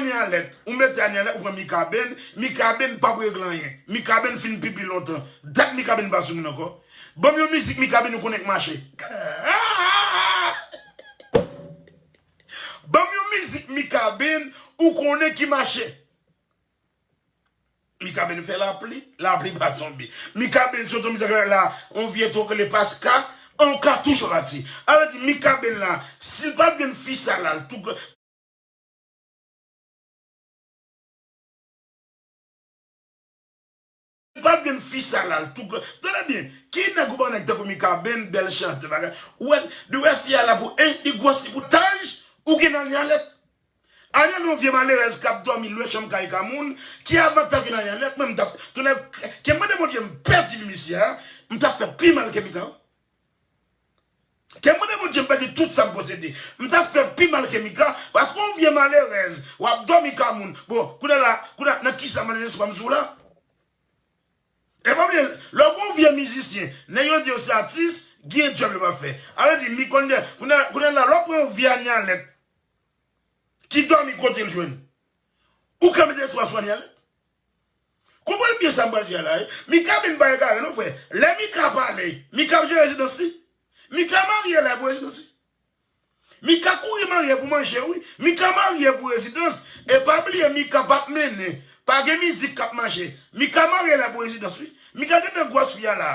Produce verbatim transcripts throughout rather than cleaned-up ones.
Anie Alerte, ou mete Anie Alerte, ou pran Mikaben, Mikaben p ap regle anyen. Mikaben fin pipi lontan. Dat Mikaben pa sou moun ankò. Ban m yon mizik Mikaben ou konnen k mache. Ban m yon mizik Mikaben ou konnen ki mache. Mikaben fè lapli, lapli pa tonbe. Mikaben sot yon mizik la, yon vye twòk rele Paska, yon katouch pati. A vle di Mikaben la, si l pa t jwenn fi sa la, l tou pa t jwenn fi sa la, l tou. Tande byen, ki nèg ou pa nèg tankou Mikaben, bèl chantè, bagay. Ou wè, li wè fi a la pou, en, li gwòs, li pou taj, ou gen Anie Alerte. Anie Alerte yon vye malerèz k ap dòmi lwe chanm kay ka moun, ki avantaj vin Anie Alerte, mwen m t ap, tounen, ke mande Bondye m pèdi vi misye a, m t ap fè pi mal ke Mika. Ke mande Bondye m pèdi tout sa m posede. M t ap fè pi mal ke Mika, paske yon vye malerèz, w ap dòmi ka moun. Bon, kounye a la, kounye a, nan kisa m al dezespwa m sou la? E pa bliye, lè w gon vye mizisyen, nèg yo di yo se atis, gen djòb yo pa fè. A vle di, mi konn de, kounye a, kounye a la, lè w pran yon vye Anie Alerte, ki dòmi kote l jwenn. Ou ka mete espwa sou Anie Alerte. Konprann byen sa m pral di a la, wi. Mikaben pa egare non, frè. Lè Mika pale, Mika ap jere rezidans li. Mika marye la pou rezidans li. Mika kouri marye pou manje, wi. Mika marye pou rezidans. E pa bliye, Mika p ap mennen. Pa gen mizik k ap mache. Mika marye la pou rezidans, wi. Mika gentan gwòs fi a la.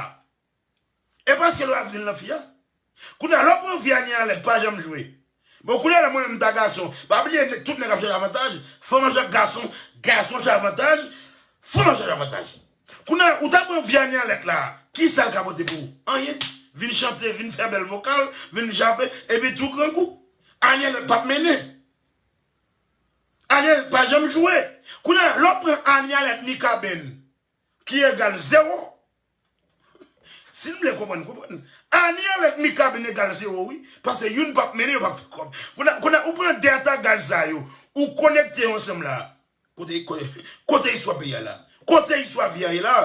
E paske l ravin nan fi a. Kounye a, lè w pran vye Anie Alerte, pa janm jwe. Bon, kounye a la, mwen menm m ta gason. Pa bliye, tout nèg ap chache avantaj. Fanm ap chache gason, gason ap chache avantaj. Fanm ap chache avantaj. Kounye a, ou ta pran vye Anie Alerte la, kisa l ka pote pou ou? Anyen. Vin chante, vin fè bèl vokal, vin jape, epi tou grangou. Anie Alerte p ap mennen. Anie Alerte pa janm jwe. Kounye a, lè w pran Anie Alerte Mikaben, ki egal zewo. Si n vle konprann, konprann. Anie Alerte Mikaben egal zewo, wi. Paske youn p ap mennen, yo p ap fè kòb. Kounye a, kounye a, ou pran de ata gaz sa yo, ou konekte yo ansanm la. Kote, kote, kote istwa peyi a la? Kote istwa vi a ye la?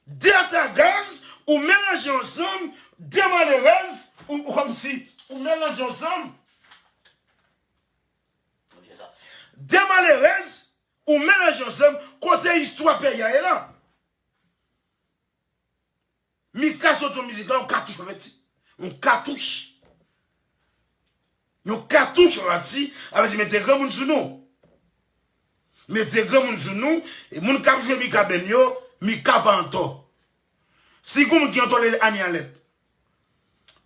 De ata gaz, ou melanje ansanm, de malerèz, ou, ou kòmsi, ou melanje ansanm. De malerèz, ou melanje ansanm, kote istwa peyi a ye la? Mika sot yon mizik la, yon katouch pa pèdi. Yon katouch. Yon katouch pa pèdi, a vle di mete granmoun sou nou. Mete granmoun sou nou, e moun k ap jwe Mikaben yo, Mika pa antò. Si gon moun ki antò, li Anie Alerte.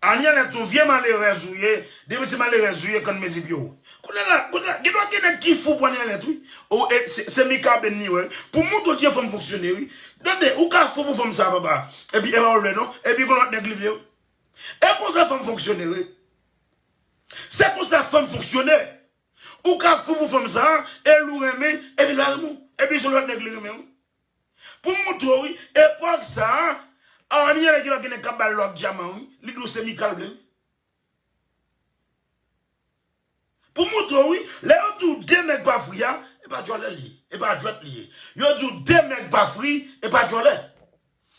Anie Alerte, yon vye malerèz ou ye, depi se malerèz ou ye, kann mezi pye w. Kounye a la, kounye a la, gen dwa gen nèg ki fou pou Anie Alerte, wi. O, e, se, se Mikaben li, wi. Pou moutre w kijan fanm fonksyone, wi. Tande, ou ka fou pou fanm sa, papa. Epi, e pa w l vle, non. Epi, gon lòt nèg li vle, wi. E konsa fanm fonksyone, wi. Se konsa fanm fonksyone. Ou ka fou pou fanm sa, e l ou renmen, epi l pa renmen w. Epi, se lòt nèg li renmen, wi. Pou m moutre w, wi, epòk sa a, Anie Alerte gen lòt gen nèg k ap ba l lòt dyaman, wi. Li di w se Mika l vle, wi. Pou m moutre w, wi, lè yo di w de mèg pa fri a, e pa djòlè li ye, e pa jwèt li ye. Yo di w de mèg pa fri, e pa djòlè.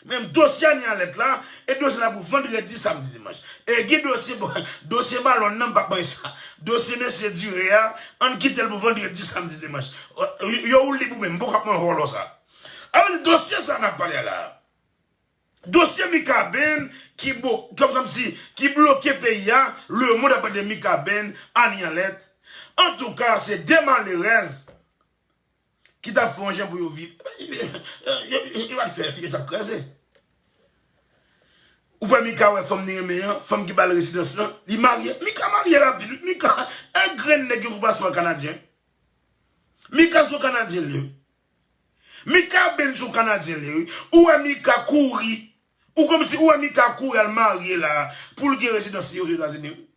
Menm dosye Anie Alerte la, e dosye la pou vandredi, samdi, dimanch. E gen dosye, bon, dosye Malòn nan, m p ap bay sa. Dosye mesye Dire a, ann kite l pou vandredi, samdi, dimanch. Yo, yo ou li pou menm, m poko ap nan vòlò sa. A vle di dosye sa n ap pale a la. Dosye Mikaben ki bo-, kòm, kòmsi, ki bloke peyi a, lemonn ap pale de Mikaben, Anie Alerte. Antouka, se de malerèz ki t ap fè yon jan pou yo viv. Yo, yo, yo, yo pa t fè figi t ap kraze. Ou wè Mika wè fanm li renmen an, fanm ki ba l rezidans lan, li marye. Mika marye rapid, wi. Mika, e grenn nèg yo pou paspò kanadyen. Mika se yon Kanadyen li ye, wi. Mikaben se yon Kanadyen li ye, wi. Ou wè Mika kouri. Ou kòmsi ou wè Mika kouri al marye la pou l gen rezidans li Ozetazini, wi.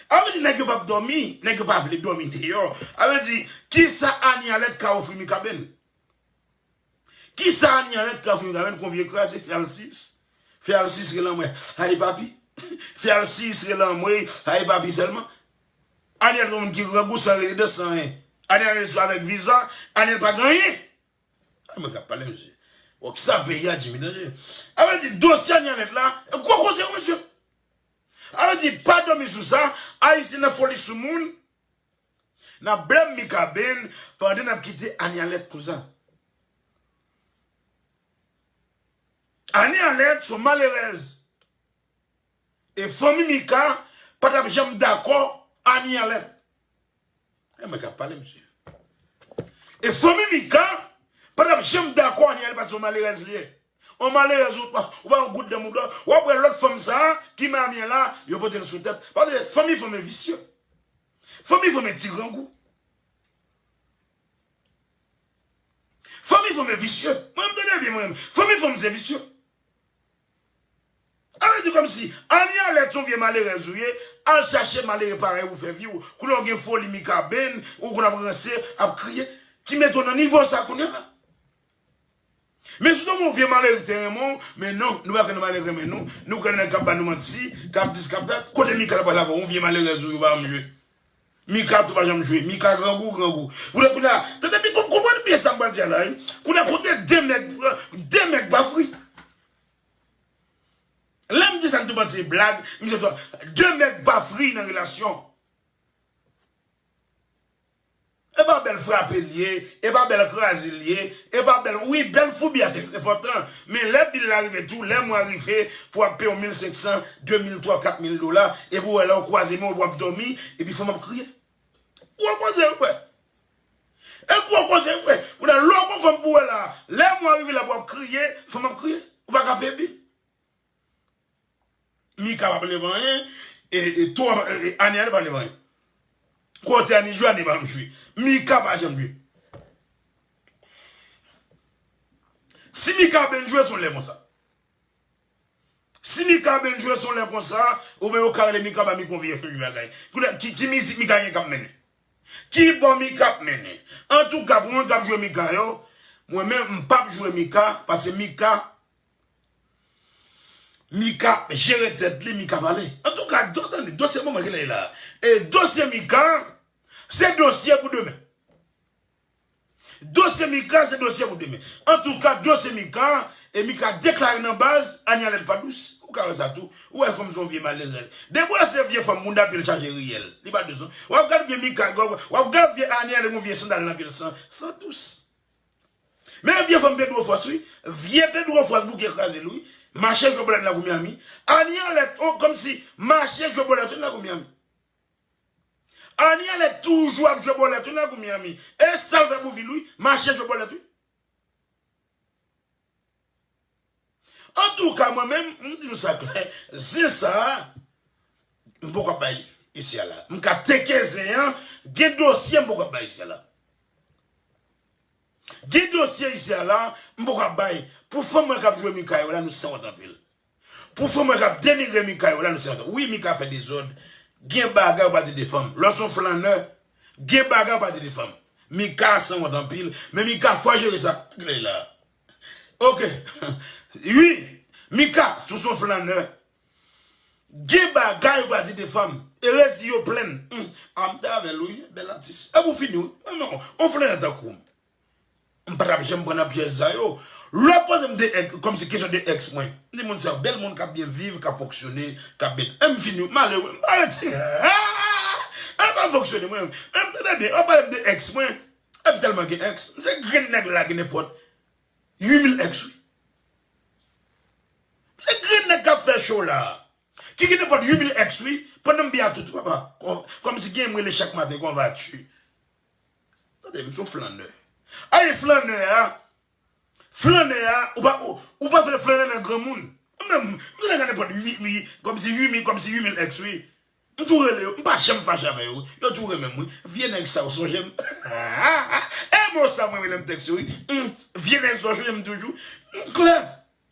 A vle di nèg yo p ap dòmi, nèg yo pa vle dòmi deyò. A vle di, kisa Anie Alerte ka ofri Mikaben? Kisa Anie Alerte ka ofri Mikaben? Konvye kraze, fè al sis. Fè al sis rele anmwey, ay papi. Fè al sis rele anmwey, ay papi sèlman. Anie Alerte yon moun ki grangou san rezidans, san anyen. Anie Alerte sou avèk viza, Anie Alerte pa gen anyen. Ay, mwen k ap pale, mesye. Wè kisa peyi a, Jimmy, danje. A vle di, dosye Anie Alerte la, e gwo koze, wi, mesye. A vle di, pa dòmi sou sa, Ayisyen nan foli sou moun. N ap blame Mika Ben pandan n ap kite Anie Alerte konsa. Anie Alerte se yon malerèz. E fanmi Mika pa t ap janm dakò Anie Alerte. E mwen k ap pale, mesye. E fanmi Mika pa t ap janm dakò Anie Alerte paske se yon malerèz li ye. Yon malerèz, ou pa, ou pa yon goud nan mouda. W ap wè lòt fanm sa a ki Miami an la, yo pote l sou tèt. Paske fanmi fanm e visye. Fanmi fanm e ti grangou. Fanmi fanm e visye. Mwen, m tande byen, mwen. Fanmi fanm se visye. Sa vle di kòmsi, Anie Alerte se yon vye malerèz ou ye, al chache malere parèy ou fè vi w. Kounye a w gen foli Mika Ben, ou konn ap ranse, ap kriye. Ki mete w nan nivo sa kounye a la. Men si w te yon vye malere ki te renmen w, men non, nou pa kwè nan malere renmen nou, nou kwè nan nèg k ap ba nou manti, k ap dis, k ap dat, kote Mika t ap pale avè w, yon vye malerèz ou yo pa janm jwe. Mika tou pa janm jwe, Mika grangou, grangou. Kounye a, kounye a, tande byen, konprann byen sa m pral di a la, wi. Kounye a, kote de mèg, de mèg pa fri. Lè m di sa, m tou panse se blag, m di, de mèg pa fri nan relasyon. E pa bèl frape l ye, e pa bèl kraze l ye, e pa bèl, wi, bèl foubi a trè enpòtan. Men lè bil la rive tou, lè mwa rive, pou w ap peye yon mil senk san, de mil, twa, kat mil dola, epi w wè lè w kwaze men w, w ap dòmi, epi fanm ap kriye. Gwo koze, frè. E gwo koze, frè. Kounye a, lè w gon fanm pou wè la, lè mwa rive la, w ap kriye, fanm ap kriye. Ou pa ka peye bil. Mika pa leve anyen, e, e, tou, e, e, Anie Alerte pa leve anyen. Kote Anie jwe, Anie pa jwe. Mika pa janm jwe. Si Mika Ben jwe, se yon lè konsa. Si Mika Ben jwe, se yon lè konsa, oubyen yo ka rele Mika ba Mika yon vye chanj bagay. Kounye a, ki, ki mizik Mika gen k ap mennen? Ki bò Mika ap mennen? Antouka, pou moun k ap jwe Mika yo, mwen menm, m p ap jwe Mika, paske Mika, Mika jere tèt li, Mika pale. Antouka, do-, tande, dosye mwen ki la. E dosye Mika, se dosye pou demen. Dosye Mika, se dosye pou demen. Antouka, dosye Mika, e Mika deklare nan baz, Anie Alerte pa dous. Ou ka wè sa tou. Ou wè kòm se yon vye malerèz. Depi w wè se vye fanm, moun ap chache riyèl. Li pa dous, non. W ap gade vye Mika, w ap gade vye Anie Alerte, yon vye sandal nan pye l san, san dous. Men vye fanm Pedro Fòs, wi. Vye Pedro Fòs bouke kraze l, wi. Mache jwe bòlèt nan kou Miami. Anie Alerte, oh, kòmsi mache jwe bòlèt nan kou Miami. Anie Alerte toujou ap jwe bòlèt, wi, nan kou Miami. E sa l fè pou vi l, wi. Mache jwe bòlèt, wi. Antouka, mwen menm, m di nou sa klè, zen sa a, m poko ap bay li isi a la. M ka teke zen an, gen dosye m poko ap bay isi a la. Gen dosye isi a la, m poko ap bay. Pou fanm mwen k ap jwe Mika yo la, nou sanwont anpil. Pou fanm mwen k ap denigre Mika yo la, nou sanwont. Wi, Mika fè dezòd. Gen bagay ou pa di de fanm. Lè w se yon flannè, gen bagay ou pa di de fanm. Mika sanwont anpil, men Mika fò jere sa. Gade la. Ok. Wi, Mika, si w se yon flannè, gen bagay ou pa di de fanm. Erezi yo plenn. Hmm. A, m te avè l, wi, bèl atis. E pou fini, wi. Non, non, yon flannè tankou m. M pa t ap janm pran nan pyèj sa yo. Lè w poze m de èks, kòmsi kesyon de èks mwen. M di moun sa yo, bèl moun k ap byen viv, k ap fonksyone, k ap byen. E m fini, malere, m pa rete. E pa m fonksyone, mwen. E m tande byen, w ap pale m de èks mwen. E m tèlman gen èks. M se grenn nèg la gen nenpòt uit mil èks, wi. M se grenn nèg k ap fè cho la. Ki gen nenpòt uit mil èks, wi. Pandan m byen a tout, papa. Kò-, kòmsi gen m rele chak maten, konvati. Tande, m se yon flannè. Ay, flannè a, flannè a, ou pa, ou, ou pa vle flannè nan granmoun. Mwen menm, m flannè nan nenpòt uit mil, kòmsi uit mil, kòmsi uit mil èks, wi. M tou rele yo, m pa janm fache avè yo, wi. Yo tou renmen m, wi. Vye nèg sa yo sonje m. E mo sa mwen rele m tèks yo, wi. Hmm, vye nèg sa yo sonje m toujou. M klè.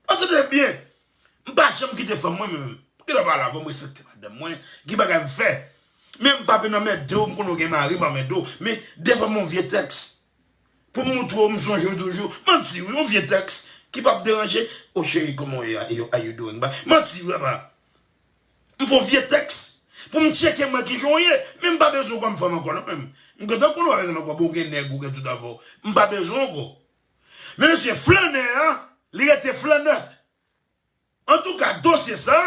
Paske byen, m pa janm kite fanm mwen menm. Gen dwa pale avè w, m respekte madanm mwen. Gen bagay m fè. Men m pa vin anmède w, m konnen w gen mari, m pa anmède w. Men defwa m yon vye tèks. Pou m montre w, m sonje w toujou. Manti, wi, yon vye tèks ki p ap deranje. O cheri, kòman w ye? Are you doing? Ba, manti, wi, papa. M fè yon vye tèks. Pou m tcheke mwen kijan w ye. Men m pa bezwen w kòm fanm ankò, non, menm. M gentan konn w avèk zanmi ankò, bon, w gen nèg, ou gen tout afè w. M pa bezwen w ankò. Men mesye, flannè a, li rete flannè. Antouka, dosye sa,